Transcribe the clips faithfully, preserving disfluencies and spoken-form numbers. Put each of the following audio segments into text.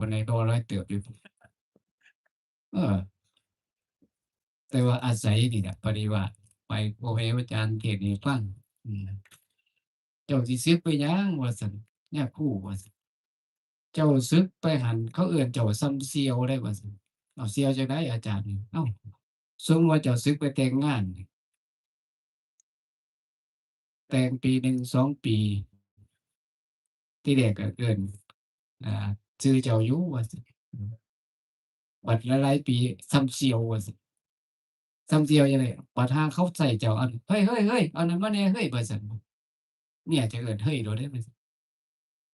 คนไหนก็ร้อยเติบอยู่ เออ แต่ว่าอาศัยนี่แหละปฏิบัติไป โอ้ย อาจารย์เทศน์ให้ฟัง อืม เจ้าสิสึกไปหยัง ว่าซั่น เนี่ยครู ว่าซั่น เจ้าสึกไปหั่น เขาเอิ้นเจ้าส่ำเสี่ยวได้ ว่าซั่น เอาเสี่ยวจั่งใดอาจารย์ เอ้า สมมุติว่าเจ้าสึกไปแต่งงานนี่ แต่งปีหนึ่งสองปี ที่แรกก็เอิ้น อ่า ชื่อเจ้าอยู่ ว่าซั่น บัดหลายๆปี ส่ำเสี่ยว ว่าซั่น ส่ำเสี่ยวจั่งใด บัดห่าเขาใส่เจ้า อัน เฮ้ย เฮ้ย เฮ้ย เอานั้นมาแหน่เฮ้ย ว่าซั่น เมียจะเอิ้นเฮ้ยโลดเด้ ว่าซั่น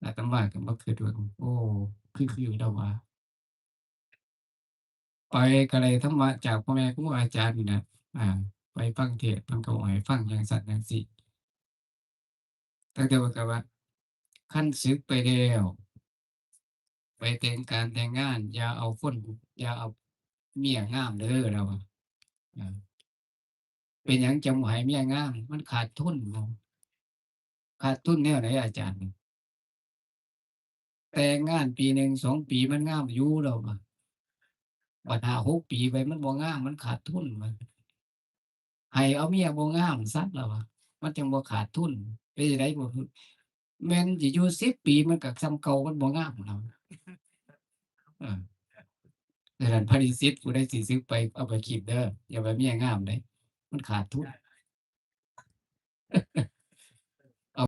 อาตมาก็มาคิดว่า โอ้ คือ คือเดาว่า ไปก็ได้ธรรมะจากพ่อแม่ครูอาจารย์นี่นะ อ่า ไปฟังเทศน์ เพิ่นก็เว้าให้ฟังจั่งซั้นจั่งซี้ ตั้งแต่ว่าก็ว่า คันสึกไปแล้ว ไปแต่งการแต่งงาน อย่าเอาคน อย่าเอาเมียงามเด้อ ลาวว่า อ่า เป็นหยังจั่งบ่ให้เมียงาม มันขาดทุน ขาดทุนแนวใดอาจารย์ แต่งงานปีหนึ่งสองปีมันงามอยู่ ลาวว่า บัดห้าหกปีไปมันบ่งาม มันขาดทุน ว่า ให้เอาเมียบ่งามซะ ลาวว่า มันจั่งบ่ขาดทุน เป็นจั่งใดบ่ แม่นสิอยู่สิบปีมันก็ส่ำเก่า มันบ่งาม ลาว เออ ดังนั้นพระนิสิตผู้ใดสิสึกไปเอาไปคิดเด้อ อย่าไปเมียงามเด้ มันขาดทุน